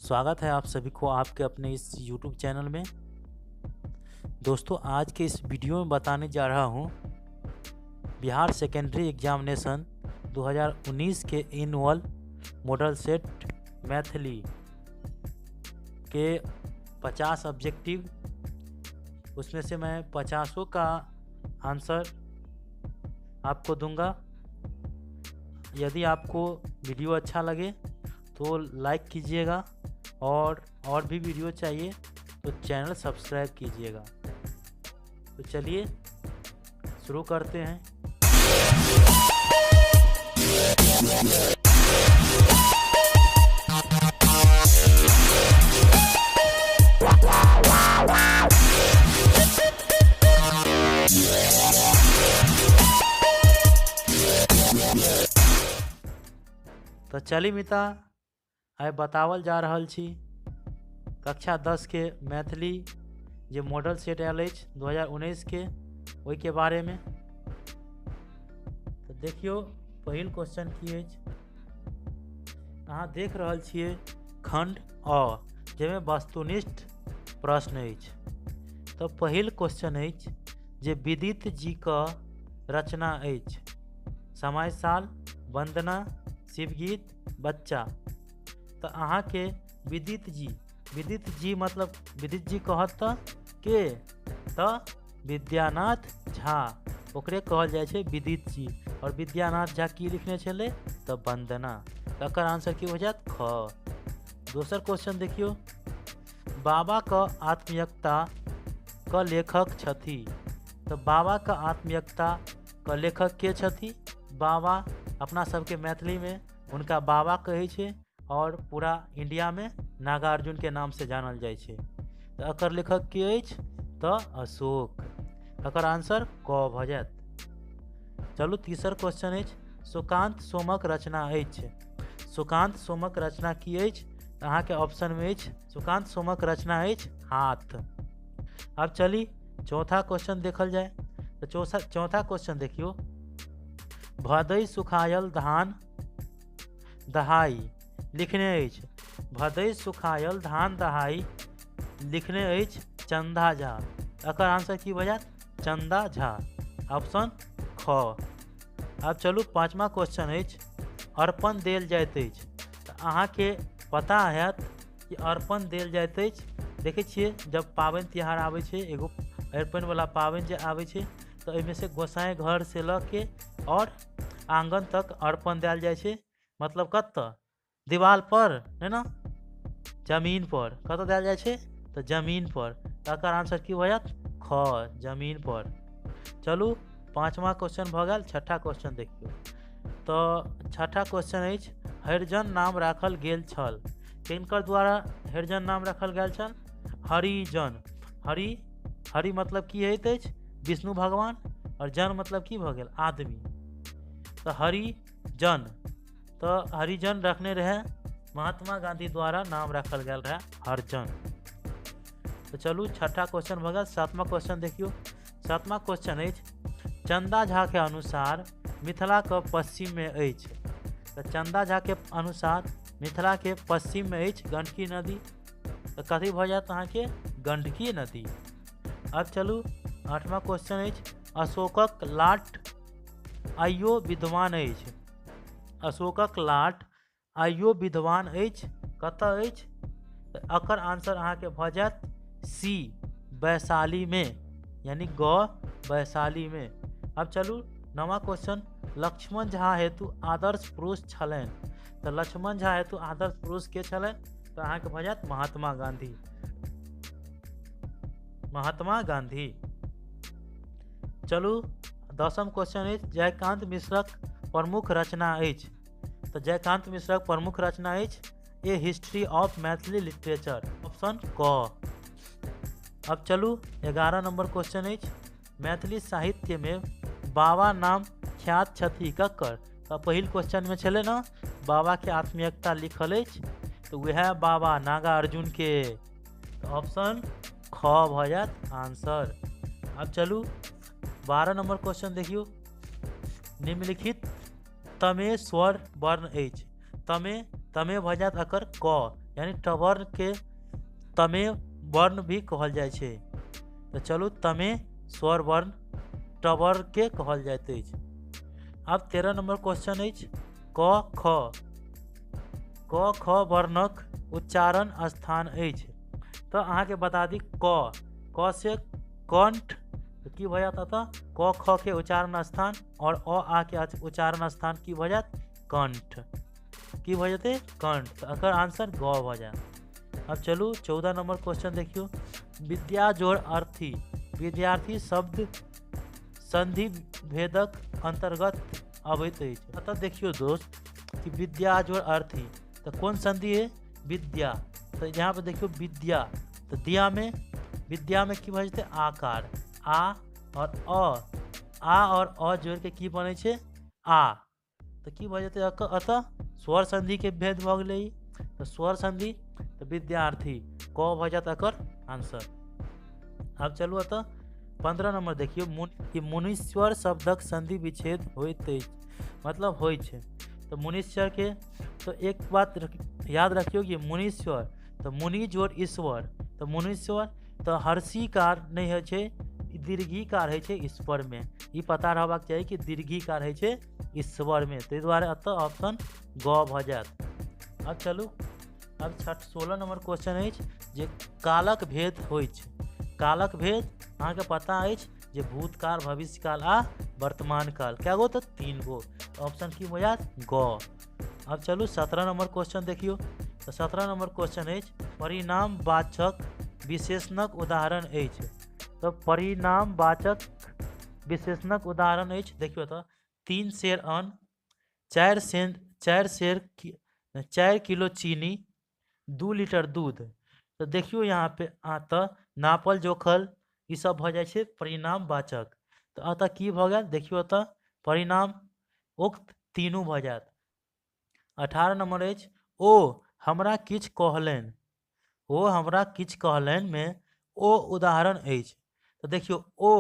स्वागत है आप सभी को आपके अपने इस YouTube channel में। दोस्तों, आज के इस वीडियो में बताने जा रहा हूं बिहार सेकेंडरी एग्जामिनेशन 2019 के एनुअल मॉडल सेट मैथिली के 50 ऑब्जेक्टिव, उसमें से मैं 50 का आंसर आपको दूंगा। यदि आपको वीडियो अच्छा लगे तो लाइक कीजिएगा और भी वीडियो चाहिए तो चैनल सब्सक्राइब कीजिएगा। तो चलिए शुरू करते हैं। तो चली मिता, आइ बतावल जा रहल छी कक्षा 10 के मैथिली जे मॉडल सेट आयल अछि 2019 के, ओहिके बारेमे। तो देखियौ पहिल क्वेश्चन की अछि। अहाँ देख रहल छियै खंड अ, जाहिमे वस्तुनिष्ठ प्रश्न अछि। तो पहिल क्वेश्चन अछि जे विदित जी क रचना अछि समय साल, वंदना, शिवगीत, बच्चा। तो अहाँके विदित जी, विदित जी मतलब विदित जी कहत तऽ के, तऽ विद्यानाथ झा, ओकरे कहल जाइ छै विदित जी। और विद्यानाथ झा की लिखने छलै तऽ वंदना। तकर आंसर की हो जायत ख। दोसर क्वेश्चन देखियौ, बाबा क आत्मीयता क लेखक छथि। तऽ बाबा क आत्मीयता क लेखक के छथि? बाबा अपना सबके मैथिलीमे हुनका बाबा कहै छै और पूरा इंडिया में नागार्जुन के नाम से जानल जाइ छै। तऽ एकर लेखक के अछि? तऽ अशोक। एकर आंसर क भऽ जायत। चलू तेसर क्वेश्चन अछि, सुकांत सोमक रचना अछि। सुकांत सोमक रचना की अछि? अहाँके ऑप्शनमे अछि सुकांत सोमक रचना अछि हाथ। आब चली चौथा क्वेश्चन देखल जाय। तऽ चौथा क्वेश्चन देखियौ, भदई सुखायल धान दहाई लिखने अछि। भदई सुखायल धान दहाई लिखने अछि चंदा झा। एकर आंसर की भऽ जायत? चंदा झा, ऑप्शन ख। आब चलू पाँचमा क्वेश्चन अछि, अर्पण देल जाइत अछि। तऽ अहाँके पता हैत कि अर्पण देल जाइत अछि। देखै छियै जब पाबनि तिहार आबै छै, एगो अरिपनवला पाबनि जे आबै छै तऽ ओहिमे से गोसाइ घर से लऽ के और आङ्गन तक अर्पण देल जाइ छै। मतलब कतऽ? दीवाल पर है ना, जमीन पर। कतऽ देल जाइ छै? तऽ जमीन पर। तकर आंसर की भऽ जायत? ख, जमीन पर। चलू पाँचमा क्वेश्चन भऽ गेल। छठा क्वेश्चन देखियौ, तऽ छठा क्वेश्चन अछि, हरिजन नाम राखल गेल छल। किनकर द्वारा हरिजन नाम राखल गेल छल? हरिजन। हरि, हरि मतलब की होइत अछि? विष्णु भगवान। और जन मतलब की भऽ गेल? आदमी। तऽ हरिजन, तऽ हरिजन रखने रहै महात्मा गांधी द्वारा नाम राखल गेल रहै हरिजन। तऽ चलू छठा क्वेश्चन भऽ गेल। सातमा क्वेश्चन देखियौ। सातमा क्वेश्चन अछि, चंदा झा के अनुसार मिथिला के पश्चिम में अछि। तऽ चंदा झा के अनुसार मिथिला के पश्चिम में अछि गंडकी नदी। तऽ कथी भऽ जायत अहाँके? गंडकी नदी। आब चलू आठमा क्वेश्चन अछि, अशोकक लाट आइयो विद्यमान अछि। अशोकक लाट आइयो विद्यमान अछि, कतऽ अछि? एकर आंसर अहाँके भऽ जायत सी, वैशाली में, यानी ग, वैशाली में। अब चलू नवा क्वेश्चन, लक्ष्मण झा हेतु आदर्श पुरुष छलनि। तऽ लक्ष्मण झा हेतु आदर्श पुरुष के छलनि? तऽ अहाँके भऽ जायत महात्मा गांधी। महात्मा गांधी। चलू दसम क्वेश्चन अछि, जयकांत मिश्रक प्रमुख रचना अछि। तऽ जयकांत मिश्रक प्रमुख रचना अछि a history of Maithili literature, option क। अब चलू 11 नंबर क्वेश्चन अछि, मैथिली साहित्य में बाबा नाम ख्यात छथि ककर? तऽ पहिल क्वेश्चन में छलै ने बाबा के आत्मीयता लिखल अछि, तऽ वएह बाबा नागार्जुन के। तऽ ऑप्शन ख भऽ जायत आंसर। अब चलू 12 नंबर क्वेश्चन देखियौ, निम्नलिखित तमे स्वर वर्ण अछि। तमे, तमे भऽ जायत एकर क, यानी टवर्ण के तमे वर्ण भी कहल जाइ छै। तऽ चलू तमे स्वर वर्ण टवर्ण के कहल जाइत अछि। आब 13 नंबर क्वेश्चन अछि क ख। क ख वर्णक उच्चारण स्थान अछि। तऽ अहाँके बता दी क, क से कंठ, की भऽ जायत एतऽ क ख के उच्चारण स्थान और अ आ के उच्चारण स्थान की भऽ जायत कंठ, की भऽ जेतै कंठ। तऽ एकर आंसर ग भऽ जायत। अब चलू 14 नंबर क्वेश्चन देखियौ। विद्या जोड़ अर्थी विद्यार्थी शब्द संधि भेदक अंतर्गत अबैत अछि। अतः देखियौ दोस्त कि विद्या जोड़ अर्थी तऽ कोन संधि है विद्या। तऽ यहाँ पर देखियौ विद्या, तऽ दिया में विद्या में की भऽ जेतै आकार, आ और अ, आ और अ जोड़ के की बनै छै आ, तऽ की भऽ जेतै अतः स्वर संधि के भेद भऽ गेलै। तऽ स्वर संधि तऽ विद्यार्थी क भऽ जायत एकर आंसर। आब चलू अतः 15 नंबर देखियौ कि मुनीश्वर शब्दक संधि विच्छेद होइत अछि, मतलब होइ छै। तऽ मुनीश्वर के तो एक बात याद रखियौ कि मुनीश्वर तऽ मुनि जोड़ ईश्वर, तऽ मुनीश्वर तऽ हर्षीकार नहि होइ छै, दीर्घीकार होइ छै ईश्वर में। ई पता रहबाक चाही कि दीर्घीकार होइ छै ईश्वर में, ताहि दुआरे एतऽ ऑप्शन ग भऽ जायत। अब चलू अब 16 नंबर क्वेश्चन अछि जे कालक भेद होइ छै। कालक भेद अहाँके पता अछि जे भूतकाल, भविष्यकाल आ वर्तमान काल, कए गो तऽ 3 गो, ऑप्शन की भऽ जायत ग। अब चलू 17 नंबर क्वेश्चन देखियौ। तऽ 17 नंबर क्वेश्चन अछि परिणामवाचक विशेषणक उदाहरण अछि। तऽ परिणामवाचक विशेषणक उदाहरण अछि देखियौ तऽ 3 सेर अन्न, 4 किलो चीनी, 2 लीटर दूध। तऽ देखियौ यहाँ पे तऽ नापल जोखल ई सब भऽ जाइ छै परिणामवाचक। तऽ अतः की भऽ गेल देखियौ तऽ परिणाम उक्त तीनू भऽ जायत। 18 नंबर अछि ओ हमरा किछु कहलनि, ओ हमरा किछु कहलनि में ओ उदाहरण अछि। तऽ देखियौ ओ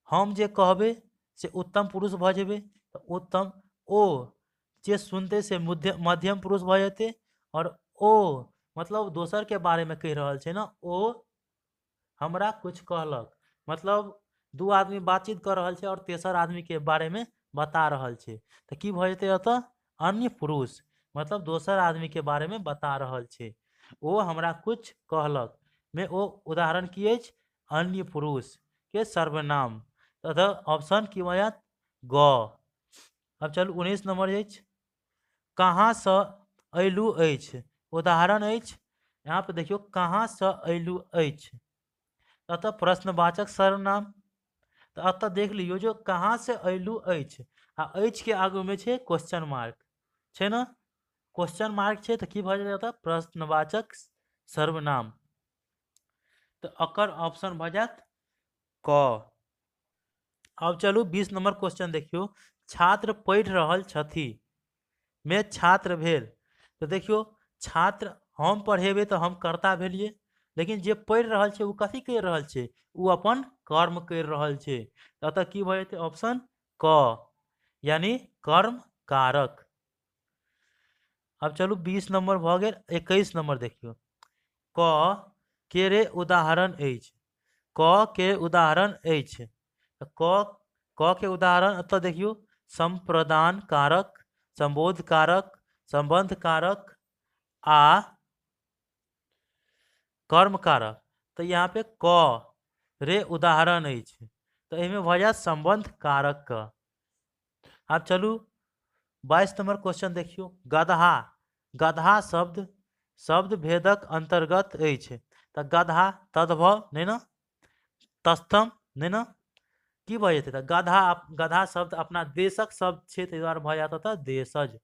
हम जे कहबै से उत्तम पुरुष भऽ जेबै, तऽ उत्तम ओ जे सुनतै से मध्यम पुरुष भऽ जेतै, और ओ मतलब दोसर के बारे में कहि रहल छै ने, ओ हमरा कुछ कहलक, मतलब 2 आदमी बातचीत कर रहल छै और तेसर आदमी के बारे में बता रहल छै, तऽ की भऽ जेतै एतऽ अन्य पुरुष, मतलब दोसर आदमी के बारे में बता रहल छै। ओ हमरा कुछ कहलक में ओ उदाहरण की अछि अन्य पुरुष के सर्वनाम, तऽ ऑप्शन की भऽ जायत ग। अब चलू 19 नंबर अछि कहाँ से अयलू अछि, उदाहरण अछि। यहाँ पे देखियौ कहाँ से अयलू अछि, अतः प्रश्नवाचक सर्वनाम। तऽ अतः देख लियौ जो कहाँ से अयलू अछि आ अछि के आगू में छै क्वेश्चन मार्क छै ने, क्वेश्चन मार्क छै तऽ की भऽ जायत अतः प्रश्नवाचक सर्वनाम, तऽ एकर ऑप्शन भऽ जायत क। अब चलू 20 नंबर क्वेश्चन देखियौ। छात्र पढ़ि रहल छथि में छात्र भेल, तऽ देखियौ छात्र हम पढ़ेबै तऽ हम कर्ता भेलियै, लेकिन जे पढ़ि रहल छै ओ कथी करि रहल छै, ओ अपन कर्म करि रहल छै, अतः की भऽ जेतै ऑप्शन क, यानी कर्म कारक। अब चलू 20 नंबर भऽ गेल। 21 नंबर देखियौ क के रे उदाहरण अछि, क के उदाहरण अछि, क क के उदाहरण एतऽ देखियौ संप्रदान कारक, संबोध कारक, संबंध कारक आ कर्म कारक। तऽ यहाँ पे क रे उदाहरण अछि, तऽ एहिमे भऽ जायत संबंध कारक क। आब चलू 22 नंबर क्वेश्चन देखियौ। गदहा, गदहा शब्द शब्द भेदक अंतर्गत अछि, तऽ गदहा तद्भव नहि ने, तस्तम नहि ने, की भऽ जेतै तऽ गदहा, गदहा शब्द अपना देशक शब्द छै, ताहि दुआरे भऽ जायत तऽ देशज,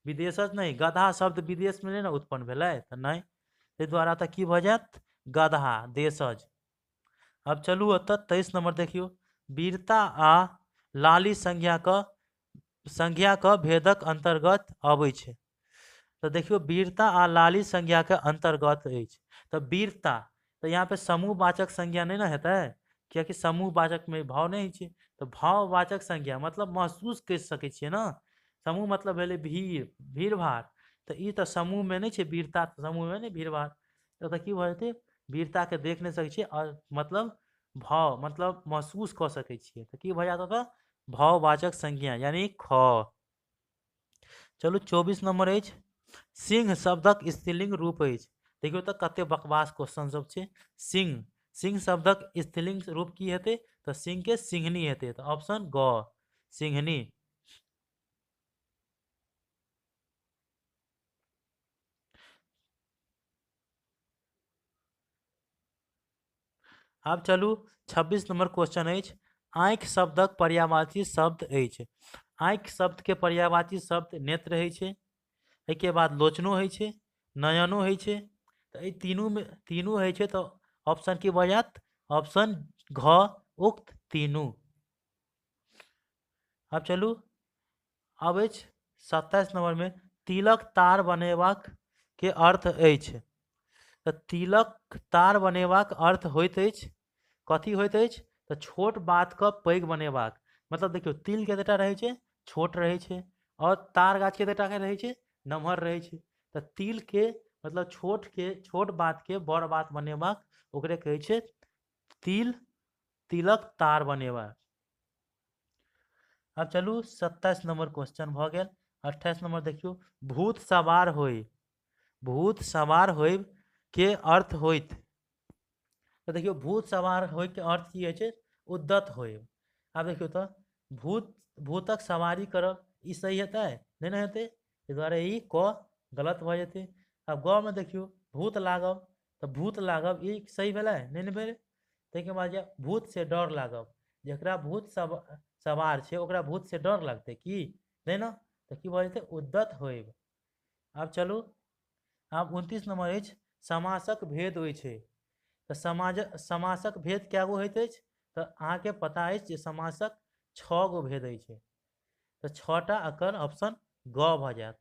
विदेशज नहि, गदहा शब्द विदेशमे नहि ने उत्पन्न भेलै तऽ नहि, ताहि दुआरे तऽ की भऽ जायत गदहा देशज। अब चलू ओतऽ 23 नंबर देखियौ। वीरता आ लाली संज्ञा क भेदक अंतर्गत अबै छै, तऽ देखियौ वीरता आ लाली संज्ञा के अंतर्गत अछि, तऽ वीरता तऽ यहाँ पे समूहवाचक संज्ञा नहि ने हेतै, कियाकि समूहवाचक में भाव नहि छै, तऽ भाववाचक संज्ञा मतलब महसूस करि सकै छियै ने, समूह मतलब भेलै भीड़, भीड़ भाड़, तऽ ई तऽ समूहमे नहि छै, वीरता समूहमे नहि, भीड़भाड़। तऽ की भऽ जेतै? वीरताके देख नहि सकै छियै आओर मतलब भाव मतलब महसूस कऽ सकै छियै। तऽ की भऽ जायत ओतऽ? भाववाचक संज्ञा यानी ख। चलू 24 नंबर अछि, सिंह शब्दक स्त्रीलिंग रूप अछि। देखियौ तऽ कते बकवास क्वेश्चन सब छै। सिंह, सिंह शब्दक स्त्रीलिंग रूप की हेतै? तऽ सिंह के सिंहनी हेतै। तऽ ऑप्शन ग सिंहनी। आब चलू 26 नंबर क्वेश्चन अछि, आँखि शब्दक पर्यायवाची शब्द अछि। आँखि शब्द के पर्यायवाची शब्द नेत्र होइ छै, एहिके बाद लोचनो होइ छै, नयनो होइ छै। तऽ एहि तीनूमे तीनू होइ छै, तऽ ऑप्शन की भऽ जायत? ऑप्शन घ उक्त तीनू। आब चलू आब अछि 27 नंबर में तिलक तार बनेबाक के अर्थ अछि। तऽ तिलक तार बनेबाक अर्थ होइत अछि, कथी होइत अछि? तऽ छोट बात के पैघ बनेबाक। मतलब देखियौ तिल कतेटा रहै छै? छोट रहै छै। आओर तार गाछ कतेटा के रहै छै? नमहर रहै छै। तऽ तिल के मतलब छोट के, छोट बात के बड़ बात बनेबाक, ओकरे कहै छै तिल, तिलक तार बनेबाक। आब चलू 27 नंबर क्वेश्चन भऽ गेल। 28 नंबर देखियौ, भूत सवार होय, भूत सवार होय के अर्थ होइत। तऽ देखियौ भूत सवार होय के अर्थ की होइ छै? उद्दत होय। आब देखियौ तऽ भूत, भूतक सवारी करब ई सही हेतै? नहि ने हेतै, एहि दुआरे ई क गलत भऽ जेतै। आब ग मे देखियौ भूत लागब, तऽ भूत लागब ई सही भेलै? नहि ने भेलै। ताहिके बाद जे भूत से डर लागब, जकरा भूत सवार छै ओकरा भूत से डर लगतै की? नहि ने। तऽ की भऽ जेतै? उद्दत होयब। आब चलू आब 29 नंबर अछि, समासक भेद होइ छै। तऽ समासक भेद कए गो होइत अछि? तऽ अहाँके पता अछि जे समासक 6 गो भेद अछि। तऽ 6टा एकर ऑप्शन ग भऽ जायत।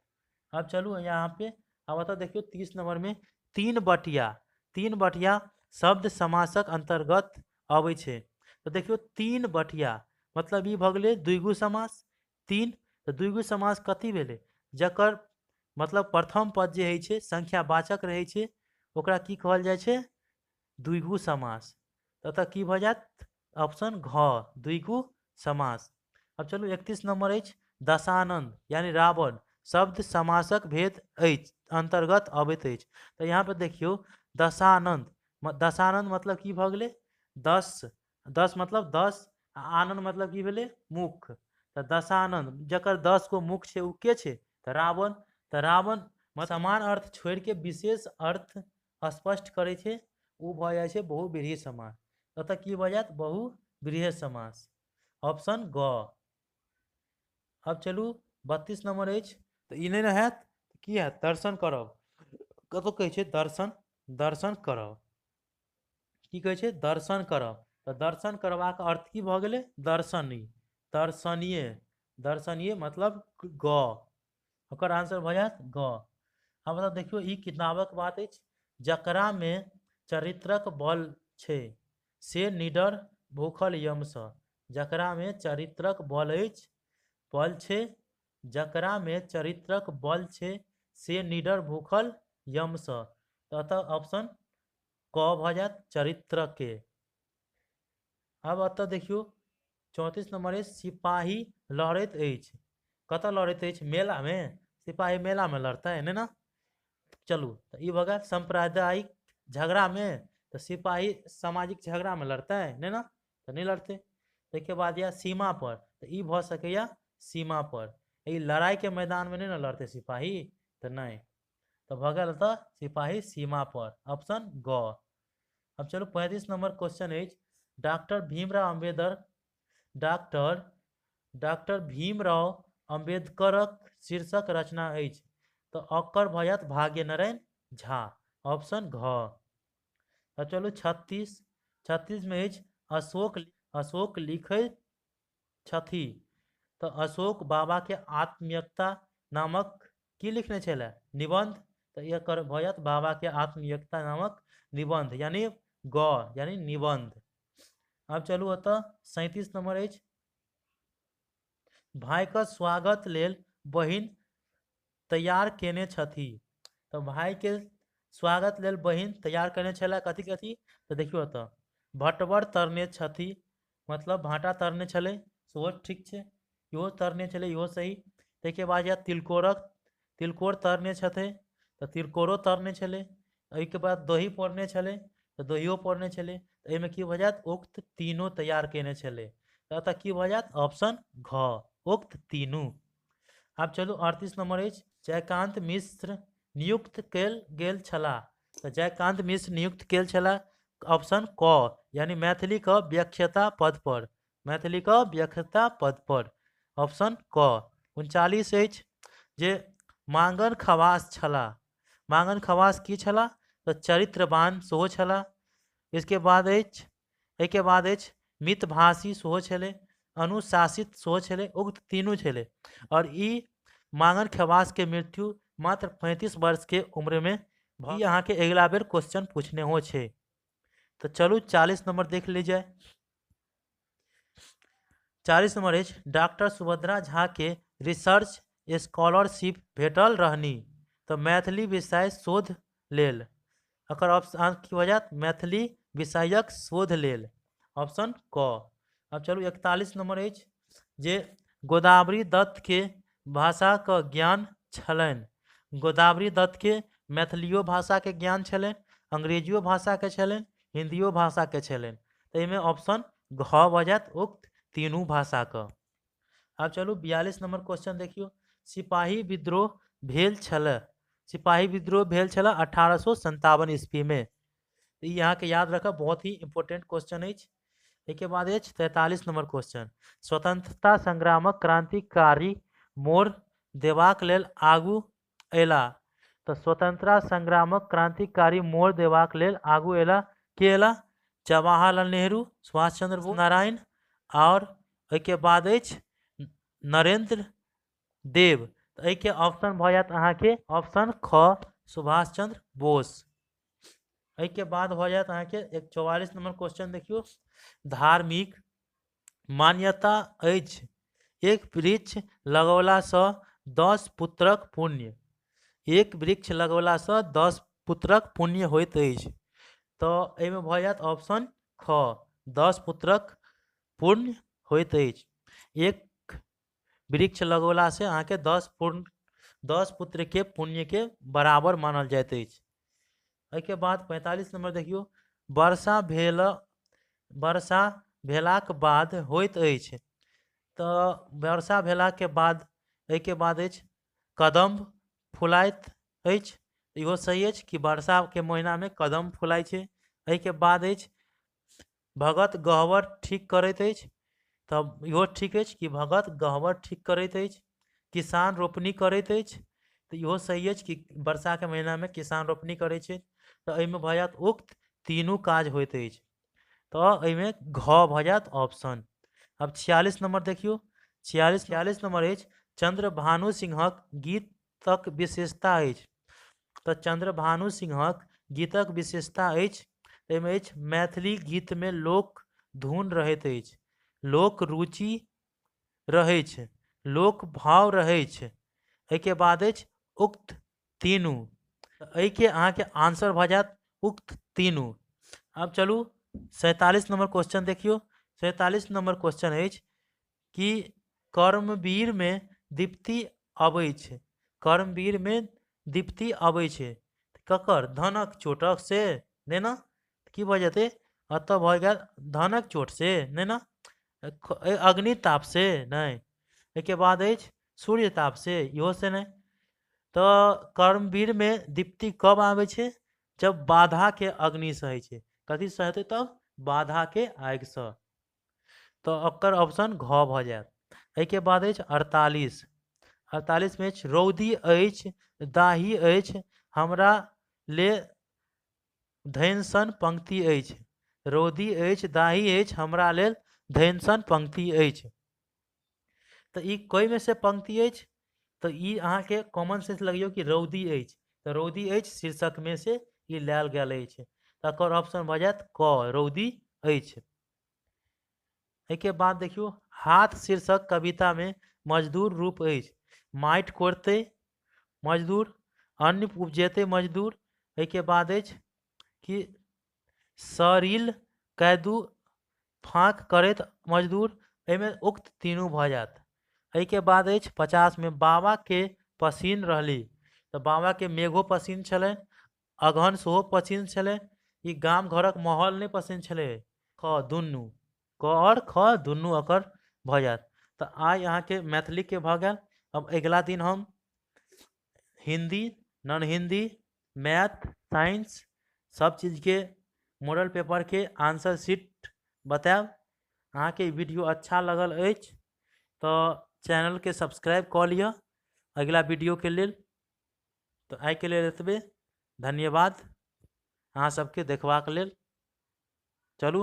आब चलू यहाँ पे आब एतऽ देखियौ 30 नंबर में तीन बटिया, तीन बटिया शब्द समासक अंतर्गत अबै छै। तऽ देखियौ तीन बटिया मतलब ई भऽ गेलै द्विगु समास। तीन, तऽ द्विगु समास कथी भेलै? जकर मतलब प्रथम पद जे होइ छै संख्यावाचक रहै छै, ओकरा की कहल जाइ छै? द्विगु समास। तऽ एतऽ की भऽ जायत? ऑप्शन घ द्विगु समास। आब चलू 31 नंबर अछि, दशानंद यानी रावण शब्द समासक भेद अछि अंतर्गत अबैत अछि। तऽ यहाँ पे देखियौ दशानंद, दशानंद मतलब की भऽ गेलै? 10, 10 मतलब 10, आ आनंद मतलब की भेलै? मुख। तऽ दशानंद जकर 10 गो मुख छै ओ के छै? तऽ रावण। तऽ रावण समान अर्थ छोड़ि के विशेष अर्थ स्पष्ट करै छै, ओ भऽ जाइ छै बहुव्रीहि समास। ओतऽ की भऽ जायत? बहुव्रीहि समास, ऑप्शन ग। आब चलू 32 नंबर अछि, तऽ ई नहि ने हैत, की हैत? दर्शन करब। कतौ कहै छै दर्शन, दर्शन करब, की कहै छै? दर्शन करब। तऽ दर्शन करबाक अर्थ की भऽ गेलै? दर्शनी, दर्शनीय, दर्शनीय मतलब ग, ओकर आंसर भऽ जायत ग। आब मतलब देखियौ ई किताबक बात अछि, जकरा मे चरित्रक बल छै से निडर भूखल यमसँ। जकरा मे चरित्रक बल अछि, बल छै, जकरा मे चरित्रक बल छै से निडर भूखल यमसँ। तऽ एतऽ ऑप्शन क भऽ जायत चरित्र के। आब एतऽ देखियौ 34 नंबर अछि, सिपाही लड़ैत अछि। कतऽ लड़ैत अछि? मेला मे। सिपाही मेला मे लड़तै नहि ने। चलू तऽ ई भऽ गेल सांप्रदायिक झगड़ा मे, तऽ सिपाही सामाजिक झगड़ा मे लड़तै नहि ने, तऽ नहि लड़तै। ताहिके बाद यऽ सीमा पर, तऽ ई भऽ सकैया सीमा पर, ई लड़ाई के मैदान मे नहि ने लड़तै सिपाही, तऽ नहि। तऽ भऽ गेल एतऽ सिपाही सीमा पर, ऑप्शन ग। अब चलू 35 नंबर क्वेश्चन अछि, डॉक्टर भीमराव अम्बेडकर, डॉक्टर भीमराव अम्बेडकरक शीर्षक रचना अछि। तऽ ओकर भऽ जायत भाग्यनारायण झा, ऑप्शन घ। अब चलू 36 में अछि, अशोक, अशोक लिखैत छथि। तऽ अशोक बाबा के आत्मीयता नामक की लिखने छलै? निबंध। तऽ एकर भऽ जायत बाबा के आत्मीयता नामक निबंध यानी ग यानी निबंध। अब चलू एतऽ 37 नंबर अछि, भाई के स्वागत लेल बहिन तैयार केने छथि। तऽ भाइके स्वागत लेल बहिन तैयार केने छलै कथी कथी? तऽ देखियौ एतऽ भटवर तरने छथि, मतलब भाटा तरने छलै, सेहो ठीक छै, इहो तरने छलै, इहो सही। ताहिके बाद यऽ तिलकोर तरने छथि, तऽ तिलकोरो तरने छलै। एहिके बाद दही पौरने छलै, तऽ दहियो पौरने छलै। तऽ एहिमे की भऽ जायत? उक्त तीनू तैयार केने छलै। तऽ एतऽ की भऽ जायत? ऑप्शन घ, उक्त तीनू। आब चलू 38 नंबर अछि, जयकांत मिश्र नियुक्त कयल गेल छलाह। तऽ जयकांत मिश्र नियुक्त कयल छलाह ऑप्शन क, यानी मैथिली के व्याख्याता पद पर, मैथिली के व्याख्याता पद पर, ऑप्शन क। 39 अछि जे मांगन खवास छलाह। मांगन खवास की छलाह? तऽ चरित्रवान सेहो छलाह। इसके बाद अछि, एहिके बाद अछि मितभाषी सेहो छलै, अनुशासित सेहो छलै, उक्त तीनू छलै। और ई मांगन खवास के मृत्यु मात्र 35 वर्ष के उम्र में ई अहाँके अगिला बेर क्वेश्चन पूछने हो छै। तऽ चलू 40 नंबर देख ली जाय। 40 नंबर अछि, डॉक्टर सुभद्रा झा के रिसर्च स्कॉलरशिप भेटल रहनी, तऽ मैथिली विषय शोध लेल। एकर ऑप्शन की भऽ जायत? मैथिली विषयक शोध लेल, ऑप्शन क। आब चलू 41 नंबर अछि जे गोदावरी दत्त के भाषाक ज्ञान छलनि। गोदावरी दत्त के मैथिलियो भाषा के ज्ञान छलनि, अंग्रेजियो भाषा के छलनि, हिंदियो भाषा के छलनि। तऽ एहिमे ऑप्शन घ भऽ जायत, उक्त तीनू भाषाके। आब चलू 42 नंबर क्वेश्चन देखियौ। सिपाही विद्रोह भेल छलै, सिपाही विद्रोह भेल छलै 1857 ईस्वी में। ई अहाँके याद रखब, बहुत ही इम्पोर्टेंट क्वेश्चन अछि। एहिके बाद अछि 43 नंबर क्वेश्चन, स्वतंत्रता संग्रामक क्रांतिकारी मोड़ देबाक लेल आगू अयला। तऽ स्वतंत्रता संग्रामक क्रांतिकारी मोड़ देबाक लेल आगू अयला, के अयला? जवाहरलाल नेहरू, सुभाष चंद्र बोस, नारायण, और एहिके बाद अछि नरेंद्र देव। तऽ एहिके ऑप्शन भऽ जायत अहाँके ऑप्शन ख, सुभाष चंद्र बोस। एहिके बाद भऽ जायत अहाँके 44 नंबर क्वेश्चन देखियौ, धार्मिक मान्यता अछि एक वृक्ष लगौलासँ 10 पुत्रक पुण्य, एक वृक्ष लगौलासँ 10 पुत्रक पुण्य होइत अछि। तऽ एहिमे भऽ जायत ऑप्शन ख, 10 पुत्रक पुण्य होइत अछि। एक वृक्ष लगौलासँ अहाँके 10 पुत्र के पुण्य के बराबर मानल जाइत अछि। एहिके बाद 45 नंबर देखियौ, वर्षा भेलाक बाद होइत अछि। तऽ वर्षा भेलाके बाद एहिके बाद अछि कदम्ब फुलाइत अछि, इहो सही अछि कि वर्षाके महीनामे कदम्ब फुलाइ छै। एहिके बाद अछि भगत गहबर ठीक करैत अछि, तब इहो ठीक अछि कि भगत गहबर ठीक करैत अछि। किसान रोपनी करैत अछि, तऽ इहो सही अछि कि वर्षाके महीनामे किसान रोपनी करै छै। तऽ एहिमे भऽ जायत उक्त तीनू काज होइत अछि, तऽ एहिमे घ भऽ जायत ऑप्शन। अब 46 नंबर देखियौ, 46 नंबर अछि चंद्रभानु सिंहक गीतक विशेषता अछि। तऽ चंद्रभानु सिंहक गीतक विशेषता अछि, एहिमे अछि मैथिली गीतमे लोक धुन रहैत अछि, लोक रुचि रहैछ, लोक भाव रहैछ। एहिके बाद अछि उक्त तीनू। एहिके अहाँके आंसर भऽ जायत उक्त तीनू। आब चलू 47 नंबर क्वेश्चन देखियौ। 47 नंबर क्वेश्चन अछि कि कर्मवीर में दीप्ति अबै छै, कर्मवीर में दीप्ति अबै छै ककर? धनक चोटक से नहि ने, की भऽ जेतै? एतऽ भऽ गेल धनक चोट से नहि ने, अग्निताप से नहि, एहिके बाद अछि सूर्य ताप से, इहो से नहि। तऽ कर्मवीर में दीप्ति कब आबै छै? जब बाधा के अग्नि से होइ छै। कथी से हेतै तब? बाधा के आगि से। तऽ ओकर ऑप्शन घ भऽ जायत। एहिके बाद अछि 48 में अछि रौदी अछि दाही अछि हमरा ले धैनसन पंक्ति अछि, रौदी अछि दाही अछि हमरा लेल धैनसन पंक्ति अछि। तऽ ई कोइमे से पंक्ति अछि? तऽ ई अहाँके कॉमन सेंस लगियौ कि रौदी अछि, तऽ रौदी अछि शीर्षकमे से ई लायल गेल अछि। तकर ऑप्शन भऽ जायत क, रौदी अछि। एहिके बाद देखियौ हाथ शीर्षक कवितामे मजदूर रूप अछि, माटि कोड़तै, मजदूर, अन्न उपजेतै मजदूर। एहिके बाद अछि कि सरील कैदू फाँक करैत मजदूर, एहिमे उक्त तीनू भऽ जायत। एहिके बाद अछि 50 मे बाबाके पसीन रहली, तऽ बाबाके मेघो पसीन छलनि, अगहन सेहो पसीन छलनि, ई गाम घरक माहौल नहि पसीन छलै। ख दुनू, क आओर ख दुनू एकर भऽ जायत। तऽ आइ अहाँके मैथिलीके भऽ गेल। अब अगिला दिन हम Hindi, non Hindi, math, science सब चीजके मॉडल पेपरके आंसर शीट बतायब। अहाँके ई वीडियो अच्छा लगल अछि तऽ चैनलके सब्सक्राइब कऽ लिअ अगिला वीडियोके लेल। तऽ आइके लेल एतबे, धन्यवाद अहाँ सबके देखबाक लेल। चलू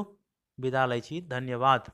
विदा लै छी, धन्यवाद।